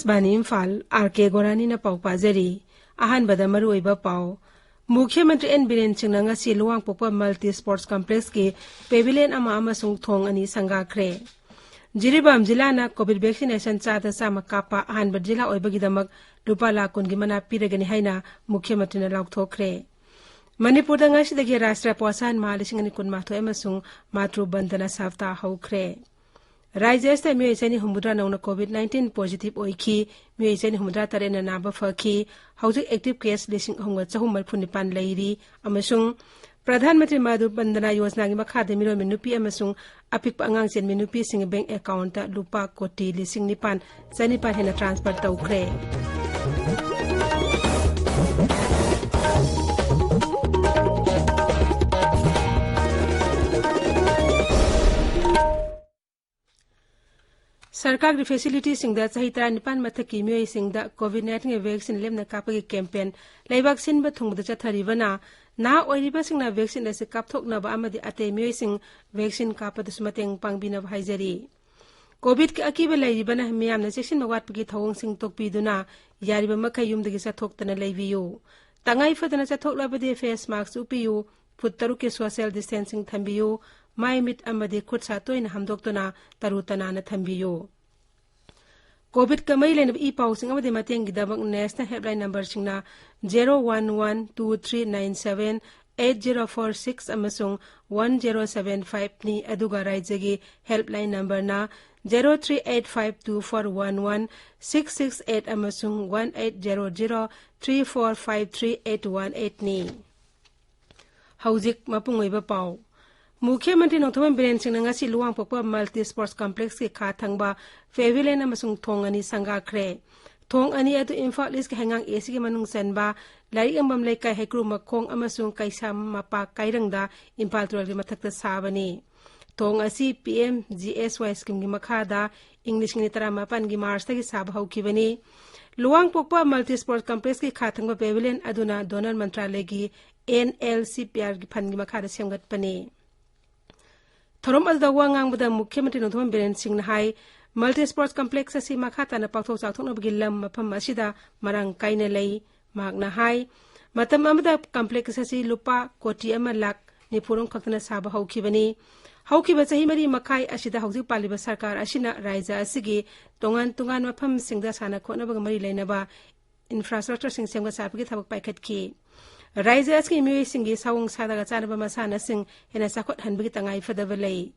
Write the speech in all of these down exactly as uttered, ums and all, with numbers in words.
ꯕꯥꯅꯤ Imphal, R ꯀꯦ ꯒꯣꯔꯥꯅꯤꯅ ꯄꯥꯎ ꯄꯥꯖꯔꯤ꯫ ꯑꯍꯥꯟꯕꯗ ꯃꯔꯨꯑꯣꯏꯕ ꯄꯥꯎ꯫ ꯃꯨꯈ꯭ꯌ ꯃꯟꯇ꯭ꯔꯤ ꯑꯦꯟ ꯕꯤꯔꯦꯟ ꯁꯤꯡꯅ ꯉꯁꯤ ꯂꯨꯋꯥꯡꯄꯣꯛꯄ ꯃꯜꯇꯤ ꯁ꯭ꯄꯣꯔꯠꯁ ꯀꯝꯄ꯭ꯂꯦꯛꯁꯀꯤ ꯄꯦꯚꯤꯂꯤꯌꯟ ꯑꯃ ꯑꯃꯁꯨꯡ ꯊꯣꯡ ꯑꯅꯤ ꯁꯪꯒꯥꯈ꯭ꯔꯦ꯫ ꯖꯤꯔꯤꯕꯥꯝ ꯖꯤꯂꯥꯅ ꯀꯣꯚꯤꯗ ꯚꯦꯛꯁꯤꯅꯦꯁꯟ ꯆꯥꯗ ꯆꯥꯝꯃ ꯀꯥꯞꯄ ꯑꯍꯥꯟꯕ ꯖꯤꯂꯥ ꯑꯣꯏꯕꯒꯤꯗꯃꯛ ꯂꯨꯄꯥ ꯂꯥꯈ ꯀꯨꯟꯒꯤ ꯃꯅꯥ ꯄꯤꯔꯒꯅꯤ ꯍꯥꯏꯅ ꯃꯨꯈ꯭ꯌ ꯃꯟꯇ꯭ꯔꯤꯅ ꯂꯥꯎꯊꯣꯛꯈ꯭ꯔꯦ꯫ ꯃꯅꯤꯄꯨꯔꯗ ꯉꯁꯤꯗꯒꯤ ꯔꯥꯁꯇ꯭ꯔꯤꯌꯥ ꯄꯣꯁꯥꯟ ꯃꯥꯍ ꯂꯤꯁꯤꯡ ꯑꯅꯤ ꯀꯨꯟꯃꯥꯊꯣꯏ ꯑꯃꯁꯨꯡ ꯃꯥꯇ꯭ꯔꯨ ꯕꯟꯗꯅ ꯁꯞꯇꯥ ꯍꯧꯈ꯭ꯔꯦ꯫ ꯔꯥꯖ꯭ꯌ ꯑꯁꯤꯗ ꯃꯤꯑꯣꯏ ꯆꯅꯤ ꯍꯨꯝꯐꯨꯇꯔꯥ ꯅꯧꯅ ꯀꯣꯚꯤꯗ ꯅꯥꯏꯟꯇꯤꯟ ꯄꯣꯖꯤꯇꯤꯚ ꯑꯣꯏꯈꯤ, ꯃꯤꯑꯣꯏ ꯆꯅꯤ ꯍꯨꯝꯐꯨꯇꯔꯥ ꯇꯔꯦꯠꯅ ꯅꯥꯕ ꯐꯈꯤ, ꯍꯧꯖꯤꯛ ꯑꯦꯛꯇꯤꯚ ꯀꯦꯁ ꯂꯤꯁꯤꯡ ꯑꯍꯨꯝꯒ ꯆꯍꯨꯝ ꯃꯔꯤꯐꯨ ꯅꯤꯄꯥꯟ ꯂꯩꯔꯤ, ꯑꯃꯁꯨꯡ ꯄ꯭ꯔꯙꯥꯟ ꯃꯟꯇ꯭ꯔꯤ ꯃꯥꯗꯨ ꯕꯟꯗꯅꯥ ꯌꯣꯖꯅꯥꯒꯤ ꯃꯈꯥꯗ ꯃꯤꯔꯣꯟꯕ ꯅꯨꯄꯤ ꯑꯃꯁꯨꯡ ꯑꯄꯤꯛꯄ ꯑꯉꯥꯡ ꯆꯦꯟꯕꯤ ꯅꯨꯄꯤꯁꯤꯡꯒꯤ ꯕꯦꯡꯛ ꯑꯦꯀꯥꯎꯟꯠꯇ ꯂꯨꯄꯥ ꯀꯣꯇꯤ ꯂꯤꯁꯤꯡ ꯅꯤꯄꯥꯟ ꯆꯅꯤꯄꯥꯟ ꯍꯦꯟꯅ ꯇ꯭ꯔꯥꯟꯁꯐꯔ ꯇꯧꯈ꯭ꯔꯦ꯫ ꯁꯔꯀꯥꯔꯒꯤ ꯐꯦꯁꯤꯂꯤꯇꯤꯁꯤꯡꯗ ꯆꯍꯤ ꯇꯔꯥꯅꯤꯄꯥꯟ ꯃꯊꯛꯀꯤ ꯃꯤꯑꯣꯏꯁꯤꯡꯗ ꯀꯣꯚꯤꯗ ꯅꯥꯏꯟꯇꯤꯟꯒꯤ ꯚꯦꯛꯁꯤꯟ ꯂꯦꯝꯅ ꯀꯥꯞꯄꯒꯤ ꯀꯦꯝꯄꯦꯟ ꯂꯩꯕꯥꯛ ꯁꯤꯟꯕ ꯊꯨꯡꯕꯗ ꯆꯠꯊꯔꯤꯕꯅ, ꯅꯍꯥ ꯑꯣꯏꯔꯤꯕꯁꯤꯡꯅ ꯚꯦꯛꯁꯤꯟ ꯑꯁꯤ ꯀꯥꯞꯊꯣꯛꯅꯕ ꯑꯃꯗꯤ ꯑꯇꯩ ꯃꯤꯑꯣꯏꯁꯤꯡ ꯚꯦꯛꯁꯤꯟ ꯀꯥꯞꯄꯗꯁꯨ ꯃꯇꯦꯡ ꯄꯥꯡꯕꯤꯅꯕ ꯍꯥꯏꯖꯔꯤ꯫ ꯀꯣꯚꯤꯗꯀꯤ ꯑꯀꯤꯕ ꯂꯩꯔꯤꯕꯅ ꯃꯤꯌꯥꯝꯅ ꯆꯦꯛꯁꯤꯟꯕ ꯋꯥꯠꯄꯒꯤ ꯊꯧꯑꯣꯡꯁꯤꯡ ꯇꯣꯛꯄꯤꯗꯨꯅ ꯌꯥꯔꯤꯕ ꯃꯈꯩ ꯌꯨꯝꯗꯒꯤ ꯆꯠꯊꯣꯛꯇꯅ ꯂꯩꯕꯤꯌꯨ꯫ ꯇꯉꯥꯏ ꯐꯗꯅ ꯆꯠꯊꯣꯛꯂꯕꯗꯤ ꯐꯦꯁ ꯃꯥꯁꯛ ꯎꯞꯄꯤꯌꯨ, ꯐꯨꯠ ꯇꯔꯨꯛꯀꯤ ꯁꯣꯁꯤꯌꯦꯜ ꯗꯤꯁꯇꯦꯟꯁꯤꯡ ꯊꯝꯕꯤꯌꯨ, ꯃꯥꯏ ꯃꯤꯠ ꯑꯃꯗꯤ ꯈꯨꯠ ꯁꯥ ꯇꯣꯏꯅ ꯍꯥꯝꯗꯣꯛꯇꯨꯅ ꯇꯔꯨ ꯇꯅꯥꯟꯅ ꯊꯝꯕꯤꯌꯨ꯫ ꯀꯣꯚꯤꯗꯀ ꯃꯔꯤ ꯂꯩꯅꯕ ꯏ ꯄꯥꯎꯁꯤꯡ ꯑꯃꯗꯤ ꯃꯇꯦꯡꯒꯤꯗꯃꯛ ꯅꯦꯁꯅꯦꯜ ꯍꯦꯜꯞꯂꯥꯏꯟ ꯅꯝꯕꯔꯁꯤꯡꯅ zero one one two three nine seven eight zero four six ꯑꯃꯁꯨꯡ ꯋꯥꯟ ꯖꯦꯔꯣ ꯁꯚꯦꯟ ꯐꯥꯏꯚꯅꯤ, ꯑꯗꯨꯒ ꯔꯥꯖ꯭ꯌꯒꯤ ꯍꯦꯜꯞꯂꯥꯏꯟ ꯅꯝꯕꯔꯅ zero three eight five two four one one six six eight ꯑꯃꯁꯨꯡ one eight zero zero three four five three eight one ꯑꯩꯠꯅꯤ꯫ ꯍꯧꯖꯤꯛ ꯃꯄꯨꯡ ꯑꯣꯏꯕ ꯄꯥꯎ꯫ ꯃꯨꯈ꯭ꯌ ꯃꯟꯇ꯭ꯔꯤ ꯅꯣꯡꯊꯣꯝꯕꯝ ꯕꯤꯔꯦꯟ ꯁꯤꯡꯅ ꯉꯁꯤ ꯂꯨꯋꯥꯡꯄꯣꯛꯄ ꯃꯜꯇꯤ ꯁ꯭ꯄꯣꯔꯠꯁ ꯀꯝꯄ꯭ꯂꯦꯛꯁꯀꯤ ꯈꯥ ꯊꯪꯕ ꯄꯦꯚꯤꯂꯤꯌꯟ ꯑꯃꯁꯨꯡ ꯊꯣꯡ ꯑꯅꯤ ꯁꯪꯒꯥꯈ꯭ꯔꯦ꯫ ꯊꯣꯡ ꯑꯅꯤ ꯑꯗꯨ ꯏꯝꯐꯥꯜ ꯏꯁꯀꯤ ꯍꯩꯉꯥꯡ ꯑꯦ ꯁꯤꯒꯤ ꯃꯅꯨꯡ ꯆꯟꯕ ꯂꯥꯏꯔꯤꯛ ꯌꯦꯡꯐꯝ ꯂꯩꯀꯥꯏ ꯍꯩꯀ꯭ꯔꯨ ꯃꯈꯣꯡ ꯑꯃꯁꯨꯡ ꯀꯩꯁꯥꯝ ꯃꯄꯥ ꯀꯩꯔꯪꯗ ꯏꯝꯐꯥꯜ ꯇꯨꯔꯦꯜꯒꯤ ꯃꯊꯛꯇ ꯁꯥꯕꯅꯤ꯫ ꯊꯣꯡ ꯑꯁꯤ ꯄꯤ ꯑꯦꯝ ꯖꯤ ꯑꯦꯁ ꯋꯥꯏ ꯁ꯭ꯀꯤꯝꯒꯤ ꯃꯈꯥꯗ ꯏꯪ ꯂꯤꯁꯤꯡ ꯑꯅꯤ ꯇꯔꯥꯃꯥꯄꯟꯒꯤ ꯃꯥꯔꯆꯇꯒꯤ ꯁꯥꯕ ꯍꯧꯈꯤꯕꯅꯤ꯫ ꯂꯨꯋꯥꯡꯄꯣꯛꯄ ꯃꯜꯇꯤ ꯁ꯭ꯄꯣꯔꯠꯁ ꯀꯝꯄ꯭ꯂꯦꯛꯁꯀꯤ ꯈꯥ ꯊꯪꯕ ꯄꯦꯚꯤꯂꯤꯌꯟ ꯑꯗꯨꯅ ꯗꯣꯅꯔ ꯃꯟꯇ꯭ꯔꯥꯂꯌꯒꯤ ꯑꯦꯟ ꯑꯦꯜ ꯁꯤ ꯄꯤ ꯑꯥꯔꯒꯤ ꯐꯟꯒꯤ ꯃꯈꯥꯗ ꯁꯦꯝꯒꯠꯄꯅꯤ꯫ ꯊꯧꯔꯝ ꯑꯗꯨꯗ ꯋꯥ ꯉꯥꯡꯕꯗ ꯃꯨꯈ꯭ꯌ ꯃꯟꯇ꯭ꯔꯤ ꯅꯣꯡꯊꯣꯝꯕꯝ ꯕꯤꯔꯦꯟ ꯁꯤꯡꯅ ꯍꯥꯏ, Multi Sports Complex ꯑꯁꯤ ꯃꯈꯥ ꯇꯥꯅ ꯄꯥꯛꯊꯣꯛ ꯆꯥꯎꯊꯣꯛꯅꯕꯒꯤ ꯂꯝ ꯃꯐꯝ ꯑꯁꯤꯗ ꯃꯔꯥꯡ ꯀꯥꯏꯅ ꯂꯩ꯫ ꯃꯍꯥꯛꯅ ꯍꯥꯏ, ꯃꯇꯝ ꯑꯃꯗ complex ꯑꯁꯤ ꯂꯨꯄꯥ ꯀꯣꯇꯤ ꯑꯃ ꯂꯥꯈ ꯅꯤꯐꯨꯔꯣꯝ ꯈꯛꯇꯅ ꯁꯥꯕ ꯍꯧꯈꯤꯕꯅꯤ꯫ ꯍꯧꯈꯤꯕ ꯆꯍꯤ ꯃꯔꯤ ꯃꯈꯥꯏ ꯑꯁꯤꯗ ꯍꯧꯖꯤꯛ ꯄꯥꯜꯂꯤꯕ ꯁꯔꯀꯥꯔ ꯑꯁꯤꯅ ꯔꯥꯖ꯭ꯌ ꯑꯁꯤꯒꯤ ꯇꯣꯉꯥꯟ ꯇꯣꯉꯥꯟꯕ ꯃꯐꯝꯁꯤꯡꯗ ꯁꯥꯟꯅ ꯈꯣꯠꯅꯕꯒ ꯃꯔꯤ ꯂꯩꯅꯕ infrastructureꯁꯤꯡ ꯁꯦꯝꯒꯠ ꯁꯥꯕꯒꯤ ꯊꯕꯛ ꯄꯥꯏꯈꯠꯈꯤ꯫ ꯔꯥꯖ꯭ꯌ ꯑꯁꯤꯒꯤ ꯃꯤꯑꯣꯏꯁꯤꯡꯒꯤ ꯁꯥꯑꯣꯡ ꯁꯥꯗꯥꯒ ꯆꯥꯅꯕ ꯃꯁꯥꯟꯅꯁꯤꯡ ꯍꯦꯟꯅ ꯆꯥꯎꯈꯠꯍꯟꯕꯒꯤ ꯇꯉꯥꯏ ꯐꯗꯕ ꯂꯩ꯫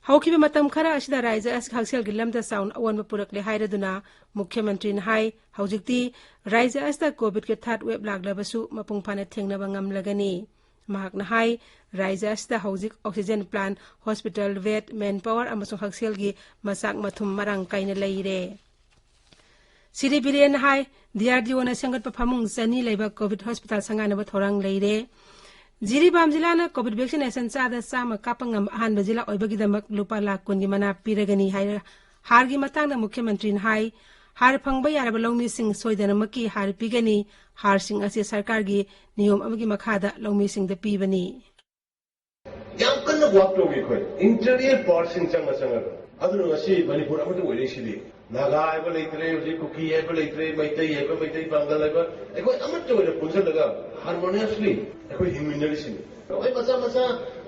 ꯍꯧꯈꯤꯕ ꯃꯇꯝ ꯈꯔ ꯑꯁꯤꯗ ꯔꯥꯖ꯭ꯌ ꯑꯁꯤꯒꯤ ꯍꯛꯁꯦꯜꯒꯤ ꯂꯝꯗ ꯆꯥꯎꯅ ꯑꯑꯣꯟꯕ ꯄꯨꯔꯛꯂꯦ ꯍꯥꯏꯔꯗꯨꯅ ꯃꯨꯈ꯭ꯌ ꯃꯟꯇ꯭ꯔꯤꯅ ꯍꯥꯏ, ꯍꯧꯖꯤꯛꯇꯤ ꯔꯥꯖ꯭ꯌ ꯑꯁꯤꯗ COVIDꯀꯤ third wave ꯂꯥꯛꯂꯕꯁꯨ ꯃꯄꯨꯡ ꯐꯥꯅ ꯊꯦꯡꯅꯕ ꯉꯝꯂꯒꯅꯤ꯫ ꯃꯍꯥꯛꯅ ꯍꯥꯏ, ꯔꯥꯖ꯭ꯌ ꯑꯁꯤꯗ ꯍꯧꯖꯤꯛ oxygen plant, hospital bed, manpower ꯑꯃꯁꯨꯡ ꯍꯛꯁꯦꯜꯒꯤ ꯃꯆꯥꯛ ꯃꯊꯨꯝ ꯃꯔꯥꯡ ꯀꯥꯏꯅ ꯂꯩꯔꯦ꯫ ꯁꯤꯔꯤ ꯕꯤꯔꯦꯟꯅ ꯍꯥꯏ, DRDOꯅ ꯁꯦꯝꯒꯠꯄ ꯐꯃꯨꯡ ꯆꯅꯤ ꯂꯩꯕ COVID hospital ꯁꯪꯒꯥꯅꯕ ꯊꯧꯔꯥꯡ ꯂꯩꯔꯦ꯫ ꯖꯤꯔꯤꯕꯥꯝ ꯖꯤꯂꯥꯅ COVID vaccination ꯆꯥꯗ ꯆꯥꯝꯃ ꯀꯥꯞꯄ ꯉꯝꯕ ꯑꯍꯥꯟꯕ ꯖꯤꯂꯥ ꯑꯣꯏꯕꯒꯤꯗꯃꯛ ꯂꯨꯄꯥ ꯂꯥꯈ ꯀꯨꯟꯒꯤ ꯃꯅꯥ ꯄꯤꯔꯒꯅꯤ ꯍꯥꯏꯔ-, ꯍꯥꯔꯒꯤ ꯃꯇꯥꯡꯗ ꯃꯨꯈ꯭ꯌ ꯃꯟꯇ꯭ꯔꯤꯅ ꯍꯥꯏ, ꯍꯥꯔ ꯐꯪꯕ ꯌꯥꯔꯕ ꯂꯧꯃꯤꯁꯤꯡ ꯁꯣꯏꯗꯅꯃꯛꯀꯤ ꯍꯥꯔ ꯄꯤꯒꯅꯤ꯫ ꯍꯥꯔꯁꯤꯡ ꯑꯁꯤ ꯁꯔꯀꯥꯔꯒꯤ ꯅꯤꯌꯣꯝ ꯑꯃꯒꯤ ꯃꯈꯥꯗ ꯂꯧꯃꯤꯁꯤꯡꯗ ꯄꯤꯕꯅꯤ꯫ ꯌꯥꯝ ꯀꯟꯅ ꯋꯥꯛ ꯇꯧꯔꯤ ꯑꯩꯈꯣꯏ ꯏꯟꯇꯔꯤꯌꯔ ꯄꯥꯔꯠꯁꯤꯡ ꯆꯪꯉ ꯆꯪꯉꯒ꯫ ꯑꯗꯨꯅ ꯉꯁꯤ ꯃꯅꯤꯄꯨꯔ ꯑꯃꯠꯇ ꯑꯣꯏꯔꯛꯏꯁꯤꯗꯤ ꯅꯥꯒꯥ ꯍꯥꯏꯕ ꯂꯩꯇ꯭ꯔꯦ, ꯍꯧꯖꯤꯛ ꯀꯨꯀꯤ ꯍꯥꯏꯕ ꯂꯩꯇ꯭ꯔꯦ, ꯃꯩꯇꯩ ꯍꯥꯏꯕ, ꯃꯩꯇꯩ ꯄꯥꯡꯒꯜ ꯍꯥꯏꯕ, ꯑꯩꯈꯣꯏ ꯑꯃꯠꯇ ꯑꯣꯏꯅ ꯄꯨꯟꯁꯤꯜꯂꯒ ꯍꯥꯔꯃꯣꯅꯤꯌꯁꯂꯤ ꯑꯩꯈꯣꯏ ꯍꯤꯡꯃꯤꯟꯅꯔꯤꯁꯤꯅꯤ꯫ ꯍꯣꯏ, ꯃꯆꯥ ꯃꯆꯥ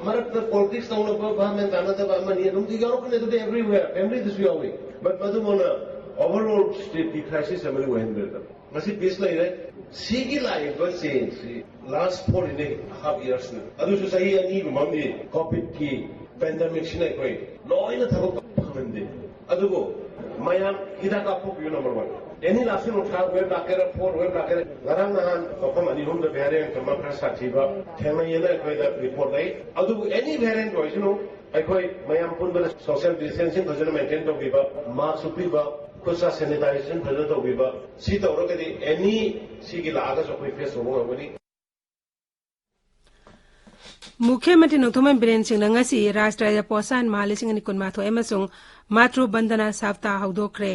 ꯃꯔꯛꯇ ꯄꯣꯂꯤꯇꯤꯛꯁ ꯇꯧꯅꯕ, ꯚꯥꯞ ꯃꯦꯟ ꯇꯥꯅꯗꯕ ꯑꯃꯅꯤ ꯑꯗꯨꯝꯗꯤ ꯌꯥꯎꯔꯛꯀꯅꯤ, ꯑꯗꯨꯗꯤ ꯑꯦꯕ꯭ꯔꯤꯋꯦꯌꯔ ꯐꯦꯃꯤꯂꯤꯗꯁꯨ ꯌꯥꯎꯏ꯫ ꯕꯠ ꯃꯗꯨꯃꯛꯅ ꯑꯣꯚꯔꯑꯣꯜ ꯁ꯭ꯇꯦꯠꯀꯤ ꯀ꯭ꯔꯥꯏꯁꯤꯁ ꯑꯃꯗꯤ ꯑꯣꯏꯍꯟꯕꯤꯔꯛꯇꯕ꯫ ꯉꯁꯤ ꯄꯤꯁ ꯂꯩꯔꯦ꯫ ꯁꯤꯒꯤ ꯂꯥꯛꯏꯕ ꯆꯦꯟꯖꯁꯤ ꯂꯥꯁ ꯐꯣꯔ ꯑꯦꯟ ꯍꯥꯐ ꯏꯌꯔꯁꯅꯤ꯫ ꯑꯗꯨꯁꯨ ꯆꯍꯤ ꯑꯅꯤꯒꯨꯝꯕ ꯑꯃꯗꯤ ꯀꯣꯚꯤꯗꯀꯤ ꯄꯦꯟꯗꯦꯃꯤꯛꯁꯤꯅ ꯑꯩꯈꯣꯏ ꯂꯣꯏꯅ ꯊꯕꯛ ꯐꯪꯍꯟꯗꯦ꯫ ꯑꯗꯨꯕꯨ ꯃꯌꯥꯝ ꯍꯤꯗꯥꯛ ꯀꯥꯞꯊꯣꯛꯄꯤꯌꯨ, ꯅꯝꯕꯔ ꯋꯥꯟ꯫ ꯑꯦꯅꯤ ꯂꯥꯛꯁꯤꯅꯣ, ꯊꯥꯔꯠ ꯋꯦꯕ ꯂꯥꯛꯀꯦꯔꯥ, ꯐꯣꯔꯠ ꯋꯦꯕ ꯂꯥꯛꯀꯦꯔꯥ꯫ ꯉꯔꯥꯡ ꯅꯍꯥꯟ ꯃꯐꯝ ꯑꯅꯤ ꯑꯍꯨꯝꯗ ꯚꯦꯔꯤꯌꯦꯟꯠ ꯑꯃ ꯈꯔ ꯁꯥꯊꯤꯕ ꯊꯦꯡꯅꯩꯌꯦꯅ ꯑꯩꯈꯣꯏꯗ ꯔꯤꯄꯣꯔꯠ ꯂꯩ꯫ ꯑꯗꯨꯕꯨ ꯑꯦꯅꯤ ꯚꯦꯔꯤꯌꯦꯟꯠ ꯑꯣꯏꯁꯅꯨ, ꯑꯩꯈꯣꯏ ꯃꯌꯥꯝ ꯄꯨꯟꯕꯗ ꯁꯣꯁꯤꯌꯦꯜ ꯗꯤꯁꯇꯦꯟꯁꯤꯡ ꯐꯖꯅ ꯃꯦꯟꯇꯦꯟ ꯇꯧꯕꯤꯕ, ꯃꯥꯁꯛ ꯎꯞꯄꯤꯕ, ꯈꯨꯠ ꯁꯥ ꯁꯦꯅꯤꯇꯥꯏꯖꯦꯁꯟ ꯐꯖꯅ ꯇꯧꯕꯤꯕ, ꯁꯤ ꯇꯧꯔꯒꯗꯤ ꯑꯦꯅꯤ ꯁꯤꯒꯤ ꯂꯥꯛꯑꯒꯁꯨ ꯑꯩꯈꯣꯏ ꯐꯦꯁ ꯇꯧꯕ ꯉꯝꯒꯅꯤ꯫ ꯃꯨꯈ꯭ꯌ ꯃꯟꯇ꯭ꯔꯤ ꯅꯣꯡꯊꯣꯝꯕꯝ ꯕꯤꯔꯦꯟ ꯁꯤꯡꯅ ꯉꯁꯤ ꯔꯥꯁꯇ꯭ꯔꯤꯌꯥ ꯄꯣꯁꯥꯟ ꯃꯥꯍ ꯂꯤꯁꯤꯡ ꯑꯅꯤ ꯀꯨꯟꯃꯥꯊꯣꯏ ꯑꯃꯁꯨꯡ ꯃꯥꯇ꯭ꯔꯨ ꯕꯟꯗꯅꯥ ꯁꯥꯞꯇꯥ ꯍꯧꯗꯣꯛꯈ꯭ꯔꯦ꯫